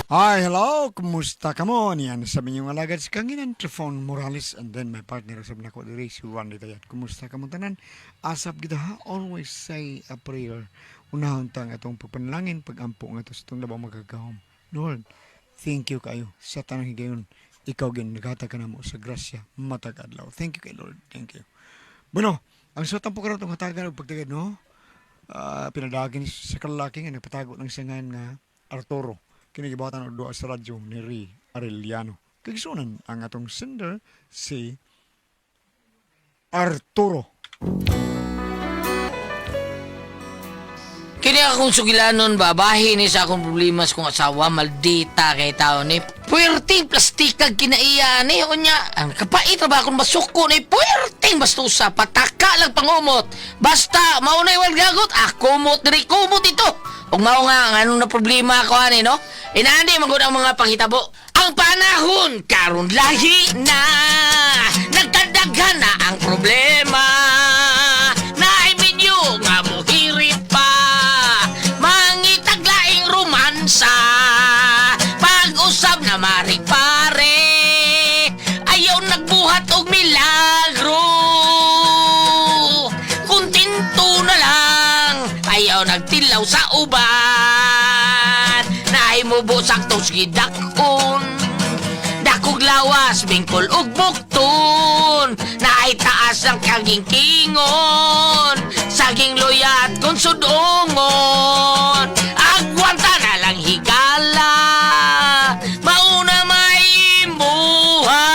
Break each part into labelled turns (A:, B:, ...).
A: Hi, hello! Kumusta ka mo? Niyan sa minyong alagad si Kanginan Trifon Morales and then my partner sa nako diri si Juan Litayan. Kumusta ka mo tanan? Asap gid ha, always say a prayer. Unahon ta ang atong pagpanalangin, pagampo nga sa itong labang magagahom. Lord, thank you kayo sa tanang higayon. Ikaw gin naghatag ka namo sa grasya matag adlaw. Thank you kay Lord. Thank you. Bueno, ang suwatang po karon itong hatagan og pagtagad, no? Pinadagin sa kalaki nga nagpatago ng singan nga Arturo. Kini gibatan og duha sa radyo ni Ray Arellano. Kagsunan ang atong sender si Arturo.
B: Kini akong sugilanon ba, bahin ni sa akong problema sa kong asawa, maldita kay tao ni. Puwerting plastikag kinaiya ni, unya, ang kapait ra ba akong masuko ni, puwerting bastusa, pataka lang pangumot. Basta, maunay wal gagot, ah, kumot diri, kumot ito. Ug mao nga, ang anong na problema ako ani, no? Inani, magud ang mga panghitabo. Ang panahon, karon lahi na, nagkadaghan na ang problema. Naay minyo nga mohirit pa, mangitag laing romansa. Pag-usab na maring pare, ayaw nagbuhat og milagro. Kontento na lang, ayaw nagtilaw sa uban. Nahimubo saktos gidakon, dakog lawas, bingkol ug bukton. Naay taas ang kaging kingon, saging luya at konsudongon. Agwanta na lang higala, mauna may imuha.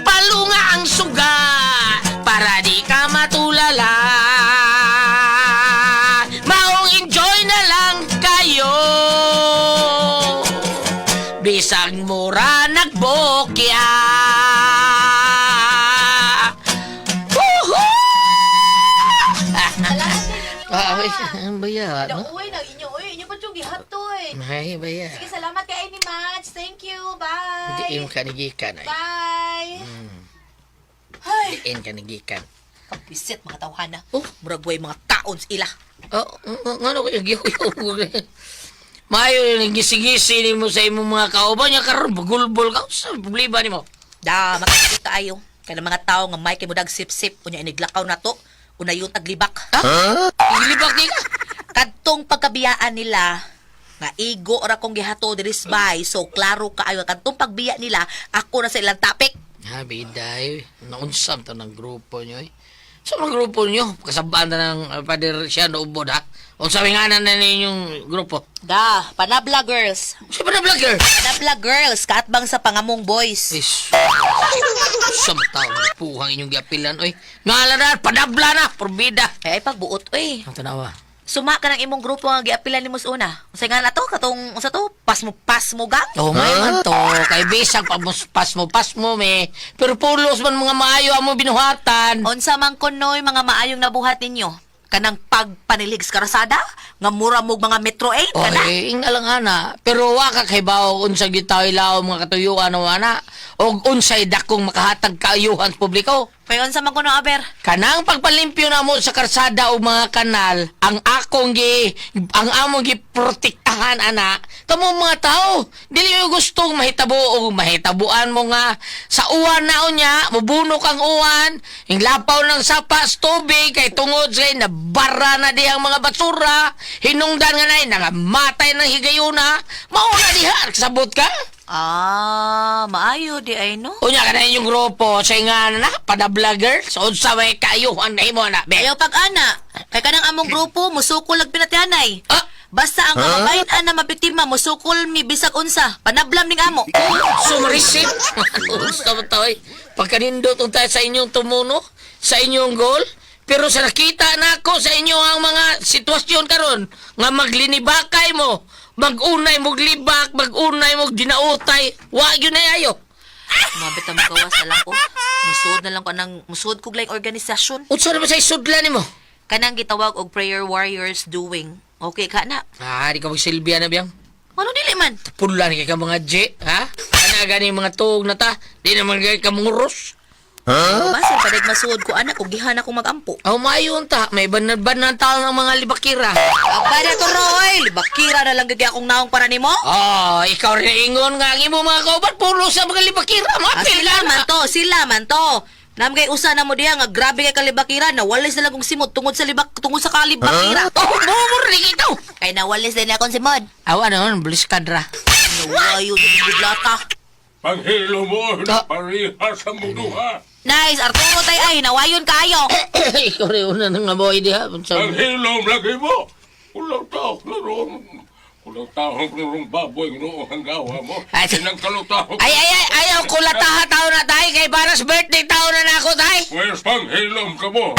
B: Palunga ang suga para di ka matulala. Maong enjoy na lang kayo. Bisag mura nagbokya. Woohoo! Ah, ay, ang baya, no?
C: Uy, nang inyo, uy, inyo pa yung gihatoy.
B: Ay, baya.
C: Sige, salamat kay ni Mads. Thank you. Bye.
B: Diin ka ni gikan ay.
C: Bye. Ay,
B: Diin ka ni gikan.
C: kapisit mga tawhana.
B: Oh.
C: Murag buhay mga taon sa ila.
B: Oh, ngano kayo gihuyo? Maayo yung gisi-gisi nimo sa imong mga kauban niya karon bagulbol ka sa problema nimo.
C: Da, makakita kaayo. Kaya ng mga tao nga may kay mudag sip-sip, unya iniglakaw na to, unayon taglibak.
B: Ha? Ilibak ni ka.
C: Kadtong pagkabiyaan nila, nga igo ra kong gihato diri bay, so klaro kaayo kadtong pagbiya nila, ako na sa ilang topic.
B: Ha, biday. Naunsam ta ng grupo niyo eh. Sa mga grupo niyo, kasabaan na ng Father Siano Ubod ha. Unsa may ngalan na ninyong grupo?
C: Da, Panabla girls.
B: Sa pa na vlogger?
C: Panabla girls, kaatbang sa pangamong boys.
B: Is. Sa taon, puhang inyong giapilan oy. Ngalan na, padabla na, porbida.
C: Ay, pagbuot, oy.
B: Ang tanawa.
C: Suma ka ng imong grupo nga giapilan nimo sa una. Unsay nga na to katong unsa to? Pasmo pasmo gang.
B: Oh, may man to. Kay bisag pasmo pasmo me. Pero pulos man mga maayo amo binuhatan.
C: Unsa man kunoy mga maayong nabuhat ninyo? Kanang pagpanilig sa karasada nga mura mog mga Metro 8 kana.
B: Oy, ing lang ana. Pero wa ka kay bawo unsa gyud tawo ilaw mga katuyuan o ana og unsay dakong makahatag kaayuhan sa publiko.
C: Kay unsa man kuno aber?
B: Kanang pagpalimpyo na mo sa karsada o mga kanal, ang akong gi ang among gi protektahan ana, kamo mga tao, dili mo gustong mahitabo o mahitabuan mo nga sa uwan na unya, mubunok ang uwan, ing lapaw ng sapa sa tubig kay tungod sa nabara na di ang mga basura, hinungdan nga nay nangamatay ng higayuna, mauna diha sabot ka.
C: Ah, maayo di ay no.
B: Unya ka na inyong grupo sa nga na padabla girls, unsa may kaayuhan na imo na be.
C: Ayaw pag ana. Kay kanang among grupo musukol ag pinatianay.
B: Ah!
C: Basta ang kababayan na mabiktima musukol mi bisag unsa. Panablam ning amo.
B: Sumarisip. Gusto mo to eh. Pagkanindot tayo sa inyong tumuno, sa inyong goal, pero sa nakita na ako sa inyo ang mga sitwasyon karon nga maglinibakay mo, magunay mo libak, magunay mo dinautay, wa yun na ayo.
C: Mabit ang magawas na lang ko. Musuod na lang ko ng musuod kog laing organisasyon.
B: Unsa na ba sa isudlan nimo?
C: Kanang gitawag og prayer warriors doing. Okay ka na.
B: Ah, di ka magsilbihan na biyang.
C: Ano dili man?
B: Pulan kay ka mga J, ha? Ana gani mga tuog na ta, di naman kay ka manguros.
C: Huh? Ba sa daig masuod ko anak ug gihan ako magampo.
B: Oh, maayon ta. May banad-banad taon ang mga libakira.
C: Aba na to, Roy. Libakira na lang gagi akong naong para nimo.
B: Oh, ikaw rin ingon nga ang imo mga kauban puro sa mga libakira.
C: Ah,
B: Mapil
C: sila man to, sila man to. Nam kay usa na mo diha nga grabe kay kalibakira, nawalis na lang kong simot tungod sa libak tungod sa kalibakira.
B: Oh, bumur ni ito.
C: Kay nawalis din akong simot.
B: Aw, ano, bilis kadra.
C: Nawayo di bidlata.
D: Panghilo mo,
B: Ah.
D: pariha sa mundo ha.
C: Nice, Arturo tay ay nawayon kayo.
B: Ikaw rin una nang ngaboy diha.
D: Panghilom lagi mo. Kulang tao na ron. Kulang tao na baboy noong ang gawa mo.
B: Ay,
D: Sinang kalutaw.
B: Ay, ay, ay, ayaw ko lataha tao na tay. Kay Baras birthday tao na nako tay.
D: Pwes, panghilom ka mo.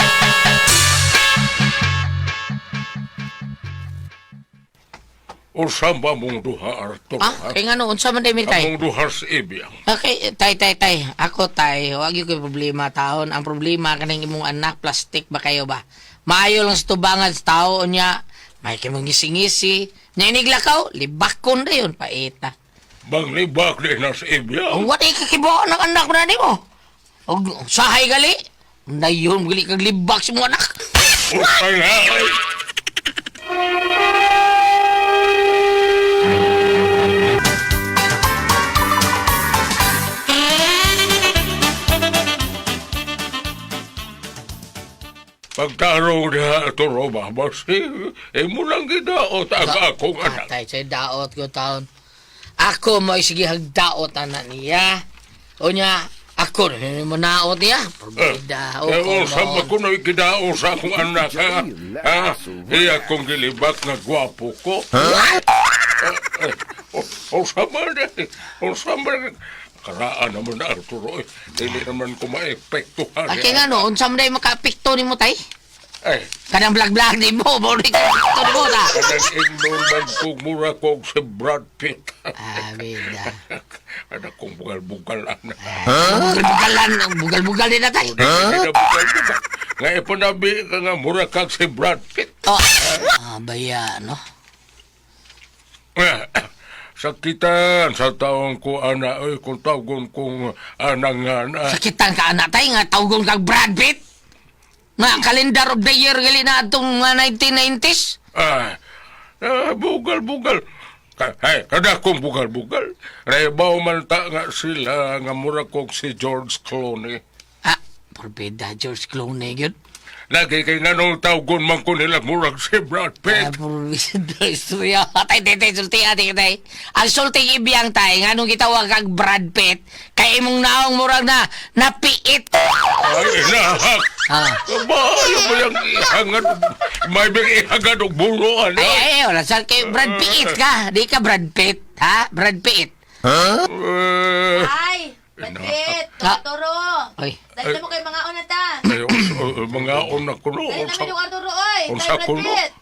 D: Usa ba mong duha, Arthur?
B: Ah,
D: ha?
B: kay nga no, unsa man day mi tay?
D: Among duha sa ibiyang.
B: Okay, tay, tay, tay. Ako, tay, wag yung problema taon. Ang problema kaning imong anak, plastic ba kayo ba? Maayo lang sa tubangan sa tao niya. May kay mong ngisi-ngisi. Nya iniglakaw, libakon na yun, paita.
D: Banglibak din na sa ibiyang.
B: Ang what ikakibuan ng anak na nimo? Og sahay gali. Nayon gali kag libak sa imong anak.
D: Usa nga ay. Pagtarong niya ito, Roma, basi, eh mo lang gidaot ang akong anak.
B: Atay, sa daot ko taon. Ako mo sige hagdaot anak niya. O niya, ako rin mo naot niya. Probida. O
D: Eh,
B: come
D: unsa
B: on.
D: ba ko na gidaot sa akong anak, ha? Ha? Iya kong gilibak nga gwapo ko. Unsa man eh, unsa man karaan naman na Arturo eh. Dili naman ko maepektuhan.
B: Ay, kaya nga no, unsa man day makaapekto nimo tay?
D: Eh,
B: Kanang vlog-vlog ni mo, mo ni kaapekto nimo ta.
D: kanang ingnon man kong mura kong si Brad Pitt.
B: Ah, bida.
D: Anak kong bugal-bugal anak.
B: Bugal-bugalan, bugal-bugal din na tay.
D: Huh? Bugal-bugal. Nga ipanabi ka nga mura kag si Brad Pitt.
B: Oh. Ah, baya, no?
D: Eh, sakitan sa taong ko ana oy kung tawgon kong anang nga na.
B: Sakitan ka anak tay nga tawgon kag Brad Pitt. Nga calendar of the year gali na atong mga 1990s.
D: Ah, ah, bugal-bugal. Ay, kada kong bugal-bugal. Rebaw man ta nga sila nga mura kong si George Clooney.
B: Ah, porbida George Clooney gyud.
D: Lagi kay nganong tawgon man ko nila murag si Brad
B: Ah,
D: Pitt.
B: porbida istorya. Tay, tay, tay, sulti ate tay. Ang sulti ibiyang tay nganong gitawag kag Brad Pitt kay imong naong murag na napiit.
D: Ay, inahak.
B: Ah.
D: Aba, ayaw mo yung ihangad. May big ihangad og bulo, ano?
B: Ay, ay, ay, wala sa kay Brad Pitt ka. Di ka Brad Pitt, ha? Brad Pitt.
D: Eh,
E: Ay, Brad
B: Ah.
E: Arturo.
B: Ay,
E: Dali na mo kay mga una ta.
D: ay, mga una ko no.
E: Dali na mo yung Arturo, oy.
D: Unsa
E: Tay Brad
D: ko no.
E: Pitt.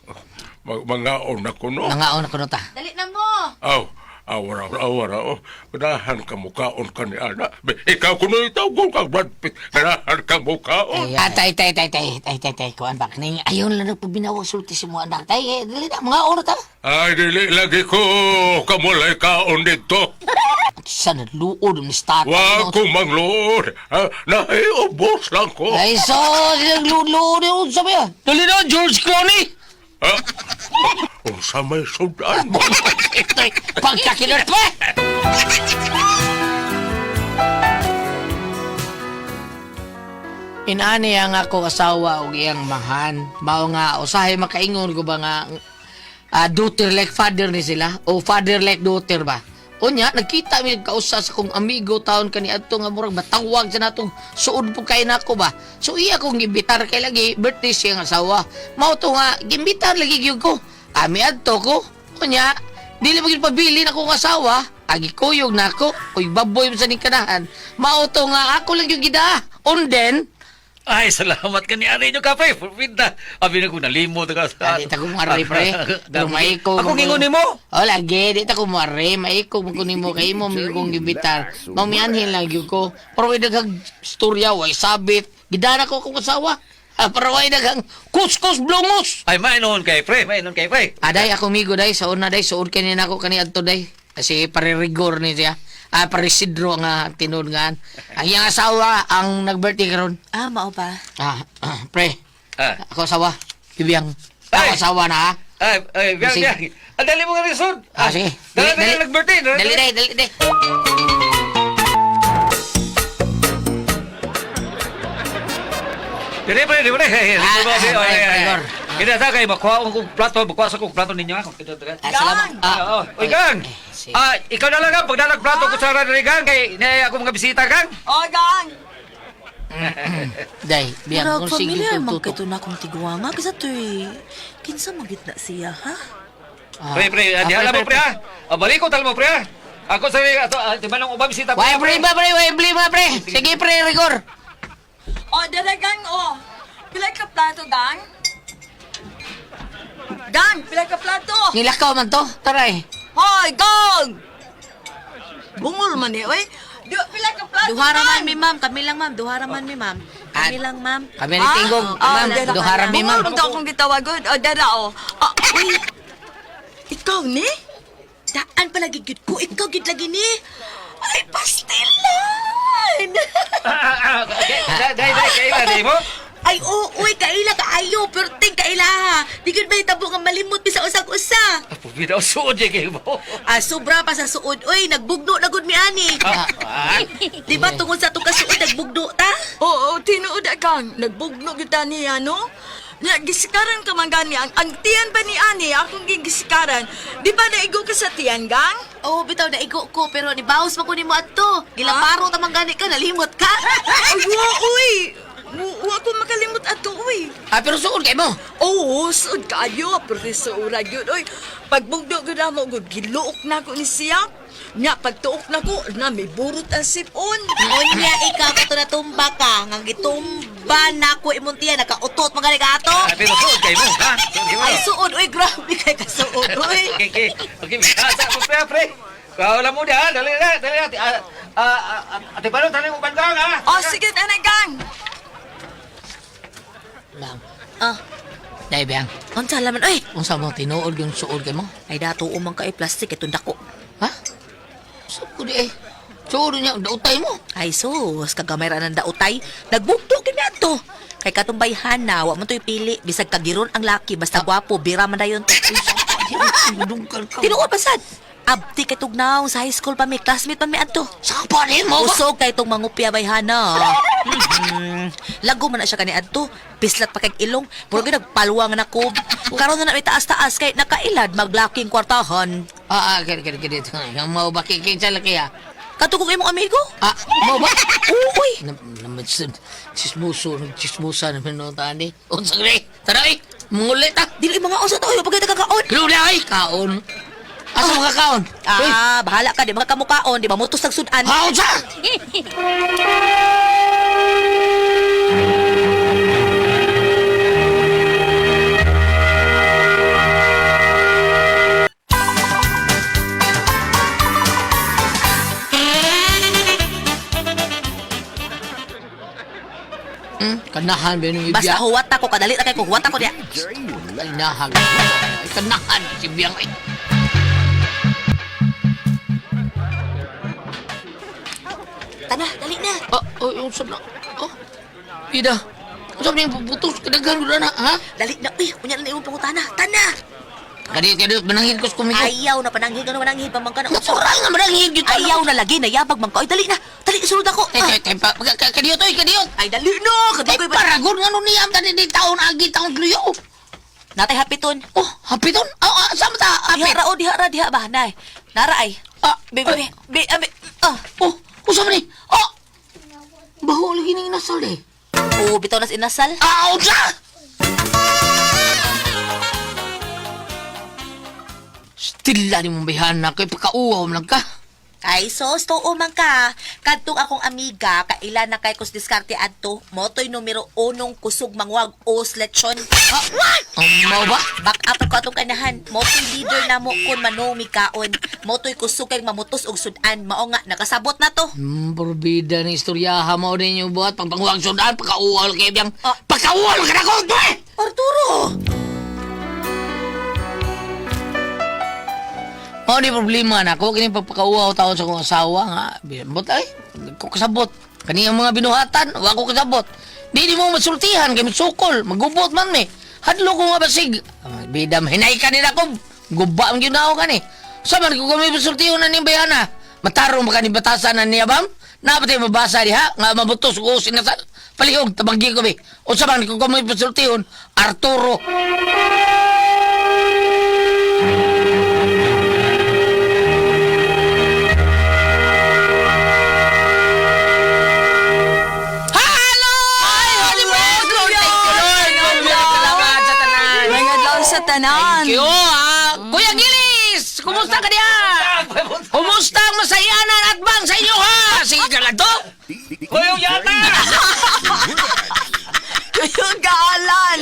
D: Mga una ko no.
B: nangaon ako no ta.
E: Dali na mo.
D: Aw, awara, awara, oh. Ganahan ka mukaon ka ni Ana. Be, ikaw kuno itawgon kang Brad Pitt. Ganahan ka mukaon.
B: Ay, ah, tay, tay, tay, tay, tay, tay, tay, kuan ba? Ning, ayon lang pag binawag sulti si mo anak. Tay, eh, dali na, mga oras ta.
D: Ay, dili lagi ko. Kamulay kaon dito.
B: Sa naluod ni tatay.
D: Wa
B: no?
D: ko mangluod. Ah, nahiubos lang ko.
B: Ay, so, nagluod-luod yun. Sabi ya. Dali na, George Clooney.
D: Ah, unsa may sudan mo?
B: Ito'y pagkakinot pa. Inaani ang ako asawa og iyang mahan. Mao nga usahay makaingon ko ba nga daughter like father ni sila o father like daughter ba. Unya nagkita mi kausa sa kong amigo taon kani adto nga murag matawag sa natong suod po kay nako ba. So iya kong gimbitar kay lagi birthday siya nga asawa. Mao to nga gimbitar lagi gyud ko. Ami adto ko. Unya dili mo gyud pabili na akong asawa. Agi kuyog na ako. Uy baboy mo sa ning kanahan. Mao to nga ako lang yung gidaa. On then
F: Ay, salamat ka ni Ari nyo kape. Purpinta. Abi na ko nalimot ka sa...
B: Dali ta ko muari pre. Pero maiko.
F: Ako gingon nimo.
B: Oh, lagi di ta ko muari, maiko mo ko nimo kay imo mi kong gibitar. Mamianhin lang gyud ko. Pero way daghang storya way sabit. Gidana ko akong asawa. Ah, pero way daghang kuskus blungos.
F: Ay, mainon kay pre. Mainon kay pre.
B: Aday ako migo day sa una day suod kani nako kani adto day. Kasi paririgor ni siya. Ah, Parisidro nga tinuod nga. Ang iyang asawa ang nag-birthday karon.
C: Ah, mao ba?
B: Ah, pre.
F: Ah.
B: Ako asawa. Bibiyang. Ako
F: Ay.
B: asawa na ha.
F: Ay, ay, biyang,
B: Sige.
F: biyang. Ang dali mo nga rin,
B: Ah, sige.
F: Dali, dali, nag-birthday.
B: Dali, dali, dali, dali.
F: Dali, pre, dali, pre. Hey,
B: Ah,
F: hey,
B: ah,
F: hey,
B: pre,
F: hey,
B: pre,
F: hey.
B: Gor.
F: Kita sa kay makuha akong plato, makuha sa kong plato ninyo ako. Kita
B: Ah, salamat.
F: Ah, oh. Oy, gang.
B: Eh, sige.
F: Ah, ikaw na lang ang pagdalag plato ko sa dali gang kay na ako mga bisita gang.
G: Oh, gang!
B: Day, biyang
C: Murag
B: kung sige
C: familiar man
B: tutok.
C: kay to na akong tiguanga kasi to'y kinsa man gyud na siya ha?
B: Ah.
F: Pre, pre,
B: Ah,
F: di alam mo pre ha. Ah, balik ko tal mo pre ha. Ako sa ato, di ba nung ubang bisita
B: Why pre ba pre, why pre ba pre? Sige pre, rigor.
G: Oh, dala gang, oh. Pila ka plato, gang? Gang, pila ka plato?
B: Nilakaw man to. Taray.
G: Hoy, gang! Bungol man eh, oy. Di, pila ka plato,
C: Duha ra man
G: gang?
C: mi ma'am, kami lang ma'am, duha ra man mi ma'am. Kami
B: Ah.
C: lang ma'am.
B: Kami ni Tingog,
G: Ah,
B: ma'am.
G: dara.
B: Duha ra mi ma'am.
G: Bungol man to akong gitawagod. Oh, dara, oh. Ah, uy. Ikaw ni?
C: Daan pala gid ko, ikaw gid lagi ni. Ay pastilan.
F: Ah, ah, ah, okay. Dai, dai, dai, kay dai mo.
C: Ay oo, uy, kaila kaayo, perting kaila ha. Di gyud mahitabo nga malimot bisa usag-usa.
F: Pubida suod jay kay mo.
C: Ah, sobra pa sa suod, uy, nagbugno na gud mi ani.
F: Ah, ah.
C: Di ba tungod sa atong kasuod nagbugno ta?
G: Oo, tinuod ah, gang. Nagbugno kita niya, no? Nya, gisikaran ka man gani. Ang tiyan ba ni Ani, akong gigisikaran. Di ba naigo ka sa tiyan, gang?
C: Oo, bitaw naigo ko pero ni bawas man ko nimo adto. Gilaparo ta man gani ka, nalimot ka.
G: Ay, wa, uy! Wa ko makalimot ato, uy.
B: Ah, pero suod kay mo.
G: Oo, suod kaayo, pero sa urag yun, uy. Pagbugdo ko na mo, gud, giluok na ko ni siya. Nya, pagtuok na ko, na may burot ang sipon.
C: Unya ikaw kato natumba ka, nga gitumba na ko imong tiyan nakautot man gani ka ato.
F: Ah, Pero suod kay mo, ha? Suod kay mo.
C: Ay suod, uy grabe kay kasuod, uy.
F: Okay, okay. Okay, bisa mo pre, pre. Kau lah muda, dali na, dali na. Ah, ah, ah, ate Balon, tali mo bandang ha.
G: Oh, sige, na gang.
B: Ma'am.
C: Ah,
B: Day, biyang.
C: unsa laman uy?
B: Unsa mo tinuod yung suod kay mo?
C: Ay dato umang kay plastic itong dako.
B: Ha? Suod ko di eh. Suod niya, dautay mo.
C: Ay sus, kagamay ra ng dautay. Nagbugto kini ato. Kay katong bayhana, wa man to'y pili. Bisag kagiron ang laki, basta gwapo, bira man dayon to.
B: Dungkal ka.
C: Tinuod pa sad. Abti kay tugnaw sa high school pa mi, classmate pa mi adto.
B: Sa pa rin mo ba?
C: Usog kay itong mangupya bayhana. Mm-hmm. Lago man na siya kani adto. Pislat pa kay ilong. Murag gyud nagpalwang na ko. Karon na na may taas-taas kay nakailad maglaking kwartahan.
B: Ah, ah, kiri, kiri, kiri. Ang mau ba kikita laki ah.
C: Katugong imong amigo?
B: Ah, mau ba?
C: Uy!
B: Naman chismoso, nagchismosa naman noon tani. Unsa gani? Tara eh, mangulit ah.
C: Dili mga usa to, pagkita kakaon.
B: Kilula ay, kaon. Asa mga kaon? Uy,
C: Ah, bahala ka di mga kamukaon, di ba mutos tag sudan.
B: kaon sa! Kanahan ba yung
C: Basta
B: ibiya?
C: huwat ako kadali na kay ko huwat ako diya.
B: Kanahan. Ay, Kanahan si Biyang ay.
C: Tana, dali na.
B: Ah, oh, yung sab na. Oh, Ida. Ang sabi niya, putos, kadaghan ko na, ha?
C: Dali na, uy, unya na imong pangutana. Tana.
B: Kadiyot, kadiyot, manangin ko sa kumigo.
C: Ayaw na pananghid ano mananghid pa man ka na.
B: Natural nga manangin yun.
C: Ayaw na lagi nayabag man ka. Ay dali na. Dali sulod ako.
B: Tay,
C: Ah.
B: tay, tay, pa, kadiyot, oy, kadiyot.
C: Ay dali na.
B: Tay,
C: Kadugoy ba?
B: paragon nga nun niya, ang di taon, agi taon, luyo.
C: Natay hapiton.
B: Oh, hapiton? Oh, ah, sama ta,
C: Diha
B: hapit.
C: ra o diha ra diha ba nay. Nara ay.
B: Ah,
C: Be be be be. Be. Ah.
B: Oh, usap ni. Oh! Baho lagi ning inasal eh.
C: Oh, bitaw nas inasal.
B: Ah, unsa? Stila ni mong bihana kay pakauwaw man lang ka.
C: Ay, sos, tuo man ka. Kadtong akong amiga, kaila na kay kus diskarte adto. Motoy numero unong kusog mangwag os lechon.
B: Ah, what? Ang mau ba?
C: Back up ko atong kanahan. Motoy leader na mo kun manong mikaon. Motoy kusog kay mamutos og sudan. Mao nga nakasabot na to.
B: Porbida ng istoryaha mo din yung buhat. Pagpanguwang sudan, pakauwaw kay biyang.
C: Ah.
B: Pakauwaw ka na ko, pre!
C: Arturo!
B: Mao ni problema na ako kini pagpakauhaw taon sa akong asawa nga. Bot ay, ko kasabot. Kani ang mga binuhatan, wa ko kasabot. Di di mo masultihan kay sukol, magubot man mi. Hadlo ko nga basig. Ah, bida hinay ka nila ko. Guba ang gyud na ako kani. Sa man ko kami masultihon na ning bayana. Matarong ba kani batasan na niya bam? Napatay mabasa diha nga mabutos ko sinasal. Palihog tabagi ko bi. Unsa man ko kami pasultihon Arturo. Hello! Holy Lord! Thank you, Lord! Salamat sa tanan.
G: May adlaw sa tanan.
B: Thank you, ah. Kuya Gilis! Kumusta ka diha? Kumusta ang masayanan at bang sa inyo, ha? Sige ka lang to.
F: Kuya yata!
G: Kuyog Alan.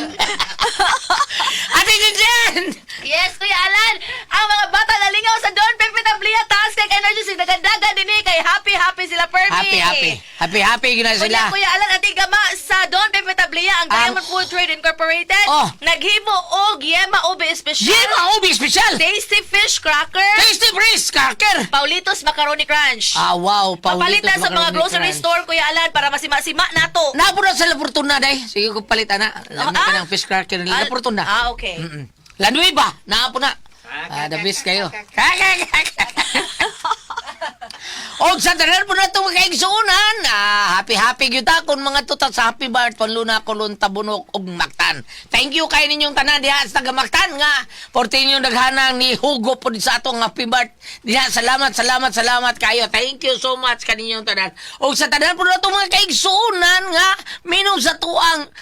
B: Ate Jinjin!
E: Yes, Kuya Alan! Ang mga bata nalingaw sa Don Pepe Tablia, taas kay energy si dagandagan dinhi kay happy happy sila Permi.
B: Happy, happy. Happy, happy gina
E: Kuya,
B: sila.
E: Kuya Alan, ati gama sa Don Pepe Tablia, ang Diamond Food Trade Incorporated,
B: Oh.
E: naghimo og yema ube espesyal,
B: Yema Ubi Special!
E: tasty fish cracker,
B: Tasty Breeze Cracker!
E: Paulitos Macaroni Crunch.
B: Ah, wow. Paulitos
E: Papalitan sa mga
B: Macaroni
E: grocery
B: Crunch.
E: store, Kuya Alan, para masima-sima nato.
B: Napo na sa La Fortuna, day. Sige ko palit, ana. Lami ka
E: Ah?
B: ng fish cracker. La Fortuna.
E: Ah, okay.
B: Mm-mm. La Nueva, naapo na. Ah, the best kayo. Og sa tanan po na itong makaigsuunan, ah, happy-happy gyud ta kun mga tuta sa Happy Birth Panluna, Kulon, Tabunok ug Mactan. Thank you kay ninyong tanan diha sa taga Mactan nga porti ninyong naghanang ni Hugo po sa atong Happy Birth. Diha salamat, salamat, salamat kayo. Thank you so much kaninyong tanan. Og sa tanan po na itong mga kaigsuunan nga minom sa tuang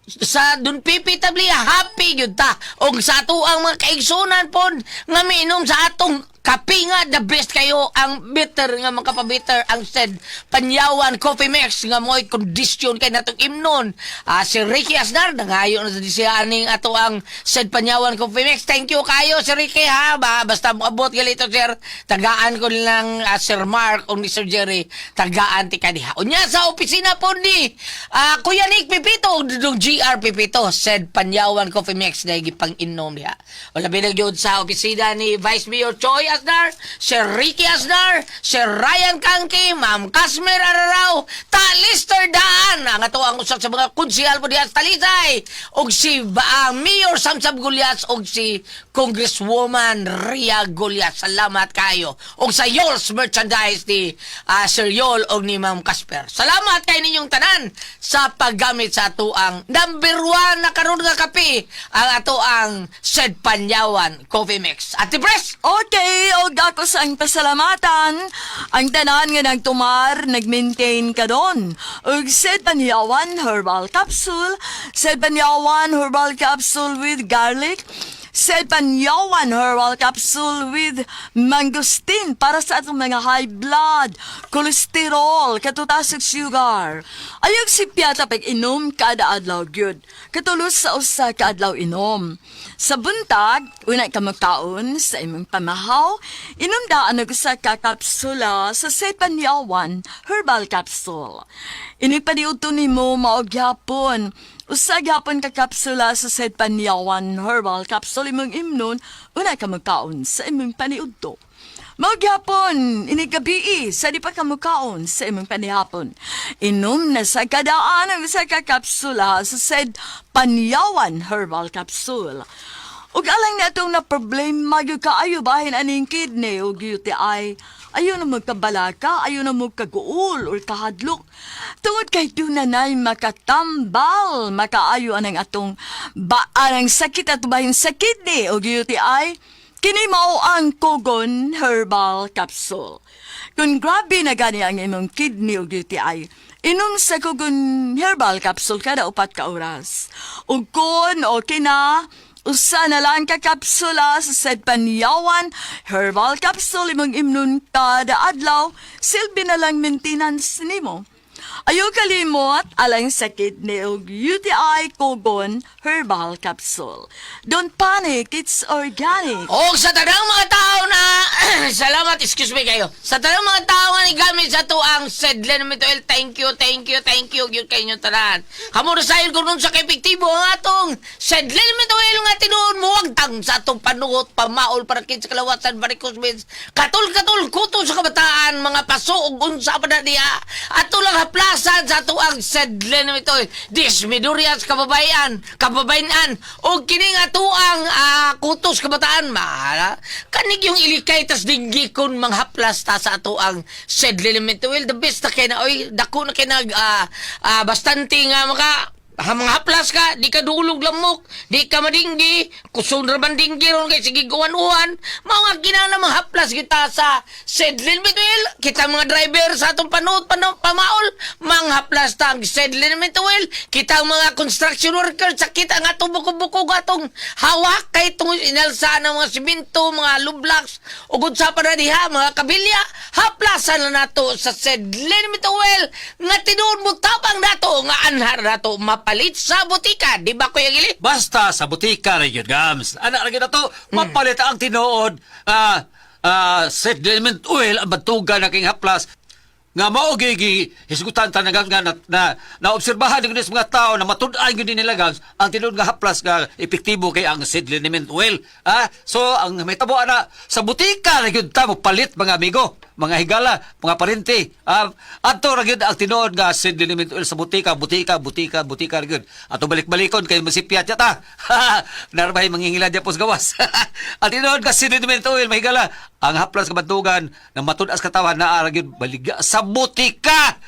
B: sa Dun Pipi Tablia happy gyud ta og sa ato ang mga kaigsunan pod nga miinom sa atong kape nga the best kayo ang bitter nga makapabitter ang said Panyawan Coffee Mix nga mo'y kondisyon kay natong imnon. Ah, si Ricky Asnar nangayo na sa siya aning ato ang said Panyawan Coffee Mix. Thank you kayo si Ricky ha. Ba, basta moabot galito sir, tagaan ko lang ah, Sir Mark o ni Sir Jerry, tagaan ti kaniha. Unya sa opisina po ni ah, Kuya Nick Pipito o Dudong GR Pipito said Panyawan Coffee Mix na gipang inom diha. Wala binag yun sa opisina ni Vice Mayor Choi Asnar, Sir Ricky Asnar, Sir Ryan Kangki, Ma'am Casmer Ararao, Ta Lister Daan, ang ato ang usa sa mga konsihal po diha sa Talisay, og si ba, ang Mayor Samsam Gulyas og si Congresswoman Ria Gulyas. Salamat kayo. Og sa Yol's Merchandise ni ah, Sir Yol og ni Ma'am Casper. Salamat kay ninyong tanan sa paggamit sa ato ang number one na karon nga kape, ang ato ang Sed Panyawan Coffee Mix. Ate Pres!
G: Okay, og ako sa ang pasalamatan. Ang tanan nga nagtumar, nagmaintain ka doon. Og said Panyawan Herbal Capsule, said Panyawan Herbal Capsule with garlic, said Panyawan Herbal Capsule with mangosteen para sa atong mga high blood, cholesterol, katutasog sugar. Ayog si Piata pag inom kada adlaw gyud. Katulos sa usa ka adlaw inom. Sa buntag, una ka magkaon sa imong pamahaw, inom daan og usa ka kapsula sa Sepanyawan Herbal Capsule. Inig paniudto nimo mao gyapon. Usa gyapon ka kapsula sa Sepanyawan Herbal Capsule imong imnon, una ka magkaon sa imong paniudto. Mao gyapon, inig gabii, sa di pa ka mukaon sa imong panihapon. Inom na sa kadaan ang usa ka kapsula sa said Panyawan Herbal Capsule. Ug alang na itong na problema gyud kaayo bahin aning kidney ug UTI. Ayaw na magkabalaka, ayaw na magkaguol or kahadlok. Tungod kay dunanay makatambal, makaayo anang atong baanang sakit at bahin sa kidney ug UTI. Kini mao ang Kogon Herbal Capsule. Kung grabe na gani ang imong kidney ug UTI, inom sa Kogon Herbal Capsule kada 4 ka oras. Ug kun okay na, usa na lang ka kapsula sa said Panyawan Herbal Capsule imong imnon kada adlaw, silbi na lang maintenance nimo. Ayaw kalimot alang sa kidney ug UTI Kogon Herbal Capsule. Don't panic, it's organic.
B: O sa tanang mga tao na salamat, excuse me kayo. Sa tanang mga tao nga nigamit sa ato ang Sedlen Mituel, thank you, thank you, thank you gyud kay inyo tanan. Kamo ra sayon kung sa kay epektibo ang atong Sedlen Mituel nga tinuod mo wagtang sa atong panuot, pamaol para sa kalawasan, varicose veins. Katul-katul kuto sa kabataan, mga paso ug unsa pa na diha. Ato lang haplasan sa ato ang Sedlen Mituel. Dismidurias kababayan, kababayan og kini nga tuang kutos kabataan mahala. Kanig yung ilikay tas dinggi kun manghaplas ta sa ato ang Sedlen Mituel. The best na kay na oy, dako na kay nag bastante nga maka ha, mga haplas ka, di ka dulog lamok, di ka madinggi, kusun ra man dinggi ron kay sige guwan-uwan, mao nga kinahanglan mga haplas kita sa Sedlin Mituel, kita mga driver sa atong panuot pamaol, manghaplas ta ang Sedlin Mituel, kita ang mga construction worker, sakit ang atong buko-buko atong hawak kay tungod inalsa ng mga simento, mga lublaks, ug unsa pa na diha, mga kabilya, haplasan na nato sa Sedlin Mituel, nga tinuod mo tabang nato, nga anhar nato mapalit sa botika, di ba, Kuya Gili?
F: Basta sa butika ra yun, Gams. Ana ra gyud ato, mapalit ang tinuod. Sediment oil ang batugan na king haplas nga mao gyud hisgutan ta nga na, na, naobserbahan gyud sa mga tao na matud-an gyud nila, Gams, ang tinuod nga haplas nga epektibo kay ang sediment oil. So ang may tabo ana sa butika ra gyud ta mopalit, mga amigo, mga higala, mga parente. Adto ra gyud ang tinuod nga sediment oil sa butika, butika, butika, butika ra gyud. Ato balik-balikon kay masipyat yata. Narbay mangingila diya pos gawas. Ang tinuod nga sediment oil, mga higala, ang haplas kabantugan na matud-as katawan naa ra gyud baligya sa butika.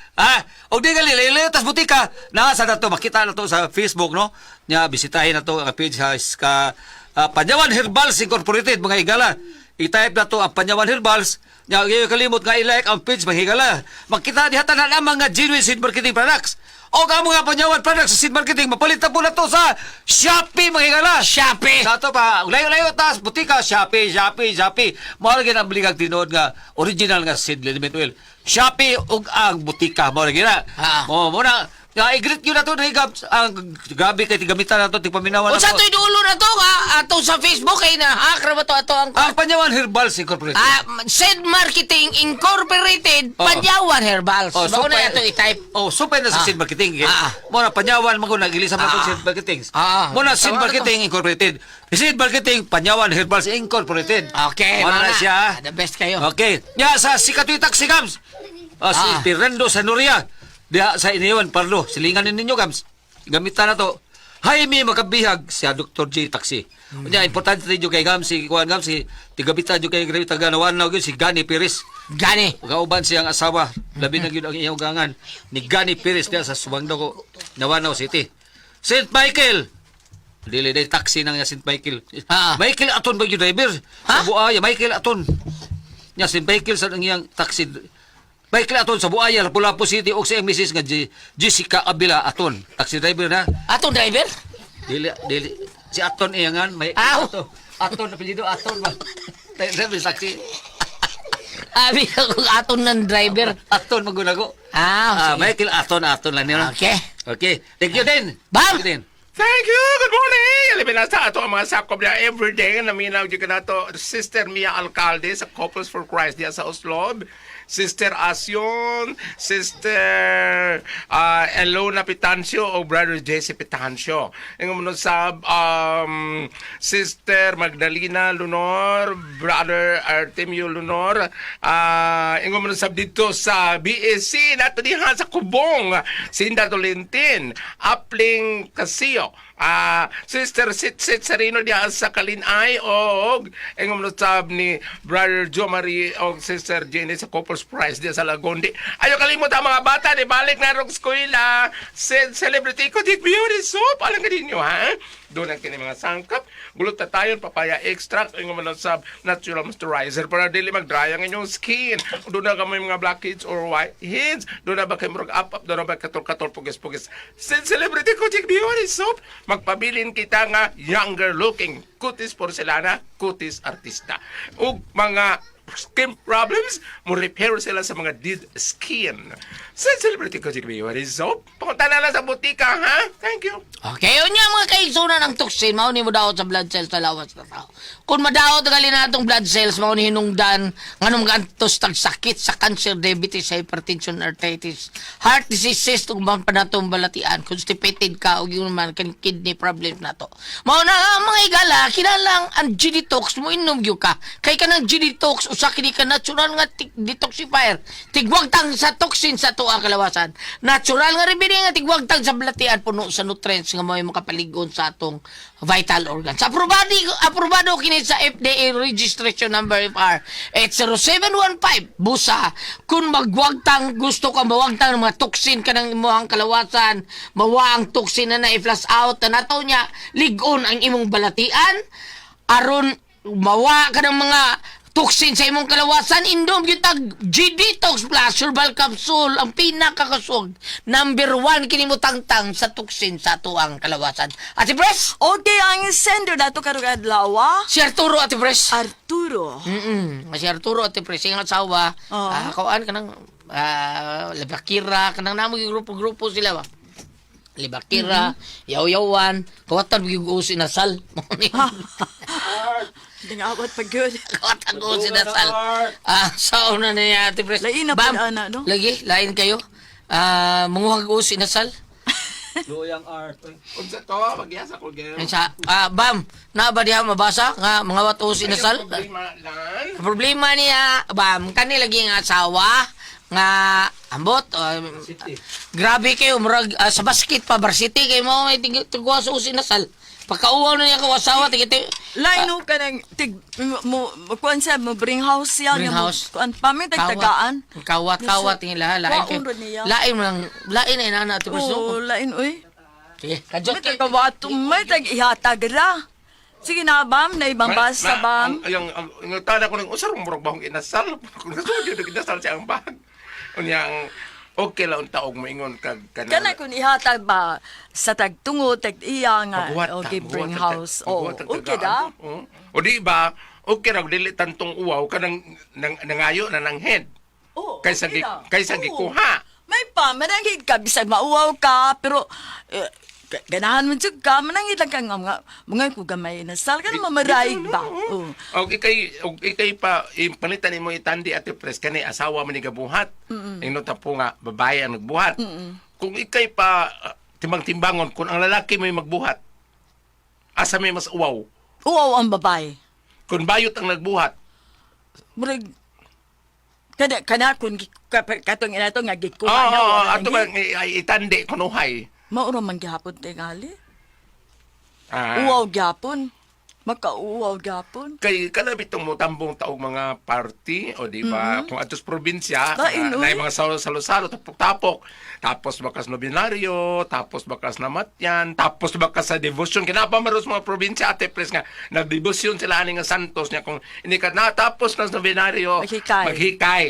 F: Og di gali layo tas butika. Naa sa nato makita na to sa Facebook, no. Nya bisitahin na to ang page sa ka Panyawan Herbals Incorporated, mga higala. I-type na to ang Panyawan Herbals. Nya ayaw kalimot nga i-like ang page, mga higala. Makita diha tanan ang mga genuine seed marketing products. O ang mga Panyawan products sa seed marketing mapalit na po na to sa Shopee, mga higala.
B: Shopee!
F: Sa ato pa, layo-layo tas butika, Shopee, Shopee, Shopee. Mao lagi ang baligag tinuod nga original nga seed liniment oil. Shopee ug ang butika mao lagi na. Mo mo na nga i-greet yun na to diri, Gabs. Ang grabe kay gamitan na to tigpaminawan na
B: Unsa
F: to.
B: to'y dulo na to nga ato sa Facebook kay na hack ra ba to ato ang
F: Ang Panyawan Herbals Incorporated.
B: Said Marketing Incorporated,
F: Oo.
B: Panyawan Herbals.
F: Oh,
B: Bago na
F: supay-
B: ato i-type.
F: Oh, supay na sa Seed Marketing. Eh. Mo na Panyawan man ko nagilisa man ko Seed Marketing. Mo na Seed
B: Tama na to.
F: Marketing Incorporated. Seed Marketing Panyawan Herbals Incorporated.
B: Okay,
F: Mo na
B: mga
F: na siya.
B: The best kayo.
F: Okay. Nya sa Sikatoy Taxi, Gams. Si Fernando Sanoria. Diha sa Iniwan Parlo. Silingan ninyo, Gams. Gamitan na to. Jaime Makabihag siya Dr. J Taxi. Unya importante ninyo kay Gams si kuan Gams si tigamitan jud kay grabe taga nawan na gyud si Gani Perez.
B: Gani.
F: Kauban siyang asawa, labi na gyud ang iyang gangan ni Gani Perez diha sa Subangdago, Nawanao City. St. Michael. Dili day taxi nang St. Michael. Michael Aton ba yung driver? Sa Buaya, Michael Aton. Nya St. Michael sa ang iyang taxi. Michael Aton sa Buaya, Lapu-Lapu City og sa iyang misis nga Jessica Avila Aton. Taxi driver na.
B: Aton driver?
F: Dili dili si Aton iyangan may
B: Aw.
F: Aton. Aton apelyido Aton ba. Driver taxi.
B: Abi ako aton ng driver.
F: Aton magunago.
B: Sige.
F: Michael Aton Aton lang niya.
B: Okay.
F: Okay. Thank you din.
B: Bam!
F: Thank you din.
D: Thank you! Good morning! Alipin na sa ato ang mga sakop niya everyday. Naminaw dyan ka na to Sister Mia Alcalde sa Couples for Christ diya sa Oslob. Sister Asyon, Sister Elona Pitancio o Brother Jesse Pitancio. Ang umunod sa Sister Magdalena Lunor, Brother Artemio Lunor. Ang umunod sa dito sa BSC, nato diha sa Kubong, Sinda Tolentin, Apling Casio, Sister Sit Sit Serino diha sa Kalinay og ang umunod sab ni Brother Jo Marie og Sister Jenny sa Couples Prize diha sa Lagondi. Ayo kalimot ang mga bata di balik na rog eskwela. Celebrity ko dit beauty soap alam ka ninyo ha. Doon ang kini mga sangkap, glutathione, papaya extract, ang umunod sab natural moisturizer para dili mag-dry ang inyong skin. Doon na kami mga blackheads or whiteheads. Doon na ba kay murag up up, doon na ba katol-katol pugis-pugis. Celebrity ko dit beauty soap, magpabilin kita nga younger looking. Kutis porcelana, kutis artista. Ug mga skin problems, mo repair sila sa mga dead skin. Sa Celebrity Kojic Beauty Soap, punta na lang sa butika, ha? Thank you.
B: Okay, yun nga mga kaigsunan ng toxin, mao ni mo daot sa blood cells sa lawas sa tao. Kung madaot gali na atong blood cells, mao ni hinungdan nganong gantos tag sakit sa cancer, diabetes, hypertension, arthritis, heart diseases, ug man pa natong balatian, constipated ka ug yun man kan kidney problems nato. Mao na nga mga igala, kinalang ang G-detox mo inom gyud ka. Kay kanang G-detox usa kini ka natural nga detoxifier. Tigwagtang sa toxin sa tuang kalawasan. Natural nga rin nga tigwagtang sa balatian puno sa nutrients nga may makapaligon sa atong vital organs. Aprobado aprobado kini sa FDA registration number FR 80715. Busa kung magwagtang gusto ka mawagtang ng mga toxin kanang imong kalawasan, mawa ang toxin na na-flush out na nato niya lig-on ang imong balatian aron mawa ka ng mga toxin sa imong kalawasan, indom gyud tag G-Detox Plus Herbal Capsule ang pinakakasog number 1 kini mo tangtang sa toxin sa atuang kalawasan. Ate Pres,
G: Okay, ang sender nato karong adlaw.
B: Si Arturo, Ate Pres.
G: Arturo.
B: Si Arturo, Ate Pres, iyang asawa,
G: Oo.
B: Kuan kanang Libakira, kanang namo yung grupo-grupo sila ba? Libakira, yaw-yawan, kawatan gyud og sinasal.
G: Dingawat pa gyud.
B: Kawatan ko sinasal. Sa una na niya, Ate Pres.
G: Lain na
B: Bam,
G: pud ana, no?
B: Lagi, lain kayo. Manguhag og sinasal.
F: Luyang art.
D: Unsa to? Magyasa ko gyud.
B: Sa, bam, na ba diha mabasa nga mga wato sinasal?
D: Problema lan.
B: Ang problema niya, bam, kani lagi nga asawa nga ambot, grabe kayo murag sa basket pa varsity kay mo may tigwa sa usinasal. Pagkauwaw na niya ka asawa tigit
G: Lain no kanang tig mo mo- kuan siya mo bring house siya
B: Bring
G: nga mo-
B: house.
G: kuan pa may tagtagaan.
B: Kawat kawat tingin lain
G: Waon
B: kayo.
G: ra niya.
B: Lain man lain na inana Ate Pres, no?
G: Oo, lain oy.
B: Sige, kadjot
G: May tagawato, may tag-ihatag ra. Sige na, bam, na ibang basta, bam.
D: Ang ang ang tada ko ning usar murag bahong inasal. Kung nasuod yun inasal siya ang bag. Unya ang okay lang unta og moingon kag kanang
G: Kana kung ihatag ba sa tagtungo, tag-iya nga,
D: Maghuwat ta,
G: okay, bring
D: maghuwat ta,
G: house. Oh,
D: maghuwat ta
G: okay
D: tagaan.
G: da.
D: Oo. O di ba, okay ra dili tantong uwaw kanang nang, nangayo na nang head.
G: Oo,
D: Kaysa
G: okay ra.
D: kaysa
G: Oo.
D: gikuha.
G: May pa, manangit ka, bisag mauwaw ka, pero eh, ganahan mo jud ka, manangit lang ka nga, mga, mga ko gamay na sal ka na mamaraig ba? Oo.
D: Og ikay pa palitan nimo itandi Ate Pres kani asawa man ni gabuhat. Ingnon ta po nga babae ang nagbuhat. Kung ikay pa timbang-timbangon kung ang lalaki may magbuhat, asa may mas uwaw?
G: Uwaw ang babae.
D: Kung bayot ang nagbuhat,
G: Murag, kada kana kun katong ina to nga gikuha
D: oo,
G: na
D: oo,
G: wala
D: ato
G: nangit.
D: ba itandi kunuhay.
G: Mauro man gihapon tingali.
D: Ah.
G: Uwaw gyapon. Makauwaw gyapon.
D: Kay kanabit tong motambong taog mga party o di ba kung atos probinsya
G: Lain,
D: na
G: uy.
D: mga salo-salo tapok-tapok tapos bakas nobenaryo tapos bakas namatyan tapos bakas sa devotion kinapa maros mga probinsya Ate Pres nga nagdebosyon sila ani nga santos niya kung ini ka na tapos na sa nobenaryo
G: Maghikay.
D: maghikay.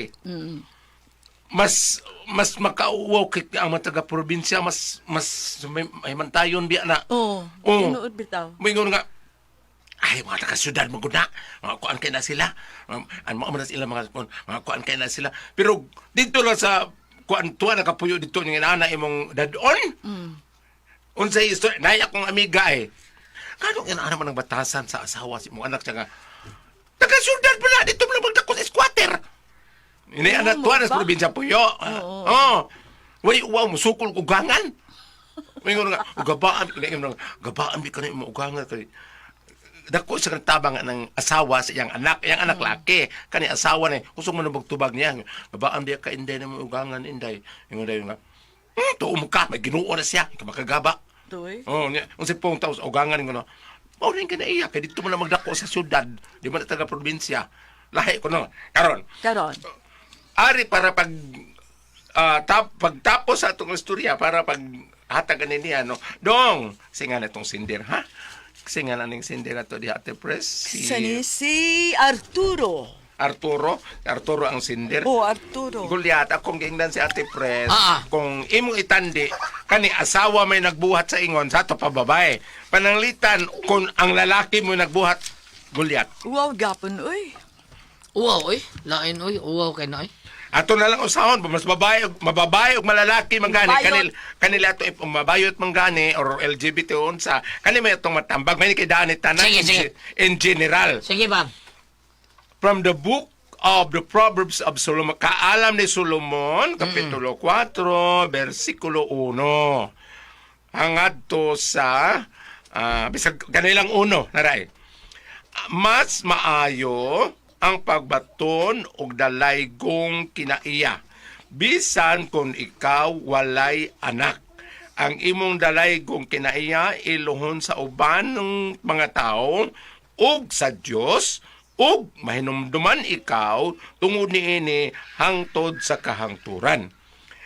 D: Mas mas makauwaw kay ang mga taga probinsya mas mas may, may mantayon biya na.
G: Oo.
D: Oo.
G: Tinuod bitaw.
D: Moingon nga, ay, mga taga-syudad, maguna. Mga kuan kay na sila. Ang mga na sila, mga, mga kuan kay na sila. Pero dito lang sa kuan tuwa nakapuyo dito ng inana imong dadon. Unsay istorya, nay akong amiga eh. Kanong inana man ang batasan sa asawa si imong anak siya nga. Taga-syudad pala, dito mo lang magdako sa squatter. Ini
G: Oo,
D: anak tuwa na sa
G: ba?
D: probinsya puyo. Oo. Oh. Way, wow, musukol ugangan. Mingon nga, ugabaan, nga, gabaan bi ka na imong ugangan kay dako sa tabang ng asawa sa iyang anak, iyang anak laki, kani asawa ni kusog man ang magtubag niya. Gabaan biya ka inday na mo ugangan inday. Ingon dayon nga. Tuo mo ka, may Ginoo na siya, ka makagaba.
G: Tuoy.
D: Oh, niya, unsa pong taos ugangan ingon. Mao rin ka na iya kay dito man na magdako sa syudad, di man na taga probinsya. Lahi ko no. Karon,
G: Karon.
D: ari para pag pagtapos sa atong istorya para pag hatag ani niya no dong singa na itong sinder ha singa na ning sinder ato di Ate Pres si
G: Sani si Arturo.
D: Arturo Arturo ang sinder.
G: Oh, Arturo.
D: Gulyat akong giingnan si Ate Pres
B: Ah, ah.
D: kung imong itandi kani asawa may nagbuhat sa ingon sa ato pa babae pananglitan kung ang lalaki mo nagbuhat gulyat.
G: Uwaw gyapon oy.
B: Uwaw oy, lain oy, uwaw kay na oy.
D: Ato na lang usahon, mas babae, mababae ug malalaki man gani
G: Mabayot.
D: kanila ato if mabayot man gani or LGBT unsa, kani may atong matambag may kay daan ni tanan
B: Sige,
D: in,
B: sige.
D: in general.
B: Sige ba?
D: From the book of the Proverbs of Solomon, kaalam ni Solomon, Kapitulo 4, versikulo 1. Hangadto sa, bisag kanilang uno, naray. Mas maayo ang pagbaton og dalaygong kinaiya, bisan kung ikaw walay anak. Ang imong dalaygong kinaiya iluhon sa uban ng mga tao ug sa Dios ug mahinumduman ikaw tungod niini hangtod sa kahangturan.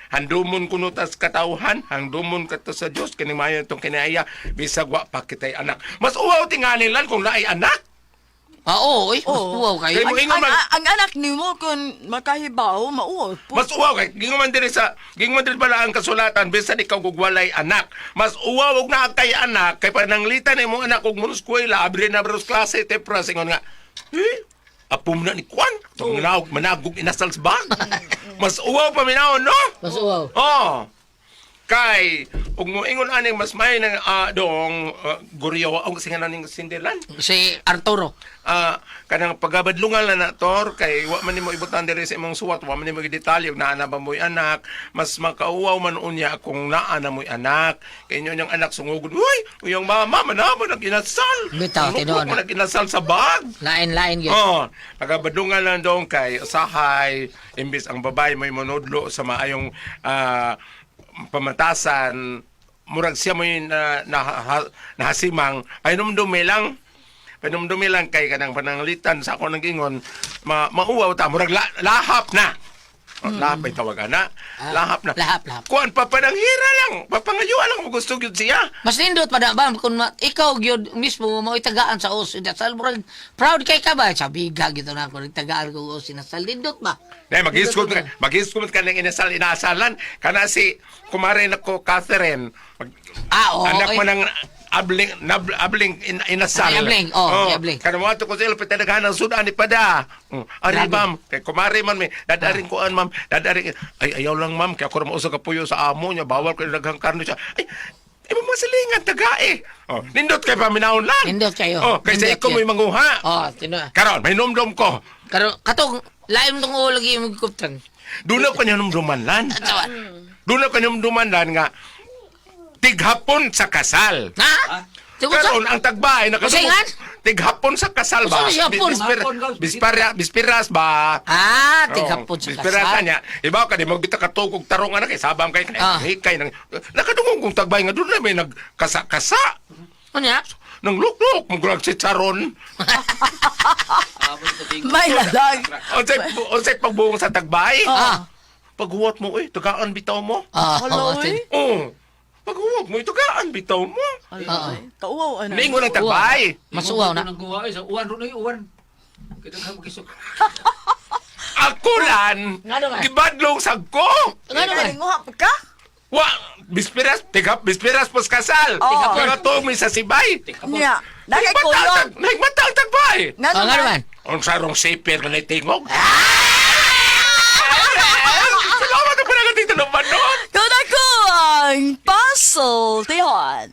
D: Handumon kuno tas katawhan, handumon kato sa Dios kini maayo itong kinaiya bisag wa pa kitay anak. Mas uwaw tingali lan kung naay anak.
B: Ah, oo, oy, mas uwaw kayo.
D: Kay mo
G: Ang,
D: ingon
G: ang,
D: man,
G: ang anak nimo kung makahibaw, mauwaw po.
D: mas uwaw kay gingon man diri sa gingon man diri bala ang kasulatan bisan ikaw kog walay anak. Mas uwaw og naa kay anak kay pananglitan imong anak og mun eskwela, abre na bros klase te pras ingon nga. Eh, apo mo na ni Kwan. Tong managog managog inasal sa bag. Mas uwaw pa minaon, no?
B: Mas uwaw.
D: Oh. Kay ug moingon aning mas may nang dong guryo ang singalan ning sindilan.
B: Si Arturo.
D: Kanang pagabadlungan lang na tor kay wa man nimo ibutan diri sa imong suwat, wa man nimo gidetalye ug naa na ba mo'y anak, mas makauwaw man unya kung naa na mo'y anak kay inyo niyang anak sungugod, uy, uyang mama manamo nag inasal.
B: Bitaw, tinuod na.
D: Nag inasal sa bag.
B: Lain-lain gyud.
D: Oh, pagabadlungan lang dong kay usahay imbis ang babae may monudlo sa maayong pamatasan, murag siya mo na, na, nahasimang ay numdumi lang, panumdumi lang kay kanang pananglitan sa ako nang ingon mauwaw ta murag lahap na. Oh, lahap ay tawag ana. Lahap na.
B: Lahap, lahap.
D: Kuan pa pananghira lang, papangayuan lang kung gusto gyud siya.
B: Mas nindot pa na ba kung ikaw gyud mismo mo tagaan sa os inasal, murag proud kay ka ba sabi ga gito na ako nagtagaan ko os inasal, nindot ba?
D: Nay, mag-iskul ka, mag-iskul ka ng inasal inasalan kana si kumare nako Catherine.
B: Ah, oo,
D: Anak
B: oy.
D: mo ng abling abling inasal.
B: Ay, abling, oh, ay, abling.
D: Kana mo ato ko sa ilo pitadaghan ang sudan ni pada. Ari
B: Grabe.
D: ma'am, kay kumare man mi, dadaring kuan ma'am, dadaring ay ayaw lang ma'am kay ako ra mausog ka puyo sa amo niya, bawal kay daghang karne siya. Ay, ay mo silingan tagae. Oh, nindot kay paminawon lang.
B: Nindot kayo.
D: Oh, kay sa
B: Nindot
D: ikaw
B: yun.
D: mo'y manguha.
B: Oh, tinuod.
D: Karon, may numdum ko.
B: Karon katong lain tong ulo lagi imong kuptan.
D: Doon ako niya numduman lan.
B: Tawa.
D: Doon ako numduman lan nga tighapon sa kasal.
B: Ha? Tungkol sa
D: Karon ang tagbay
B: Usaingan?
D: Tighapon sa kasal ba?
B: Usa na siya, hapon?
D: Bispiras ba?
B: Ah, tighapon sa
D: Bispiras
B: kasal.
D: niya. Ibaw ka di mo kita katugog tarong anak kay sabam kay kay nang nakadungog kong tagbay nga doon na may nagkasa-kasa.
B: Ano ya?
D: Nang luklok mo si charon.
G: May lalag.
D: Unsay pagbuong sa tagbay?
B: Ah.
D: Paghuwat mo eh, tagaan bitaw mo.
B: Ah,
G: Hello,
B: oh,
G: eh.
D: Oo. Paghuwat mo, tagaan bitaw mo.
B: Oo.
G: Kauwaw, ano.
D: Ningon ang tagbay.
B: Mas uwaw na.
F: Nang kuha sa uwan ro na uwan. Kaya ka makisok.
D: Ako lan,
B: Nga naman.
D: gibadlong sagko.
B: Nga naman.
G: Ay, nguha pa ka?
D: Wa, bispiras, tigap, bispiras pos kasal.
G: Oo.
D: Mga tumi sa sibay.
G: Niya. Nakay kuyon.
D: Nagmata ang tagbay.
G: Nga
B: Oh, nga naman.
D: Ang sarong siper nga naitingog. Salamat na pala dito naman nun.
G: Kuna ko ang puzzle, Tihon.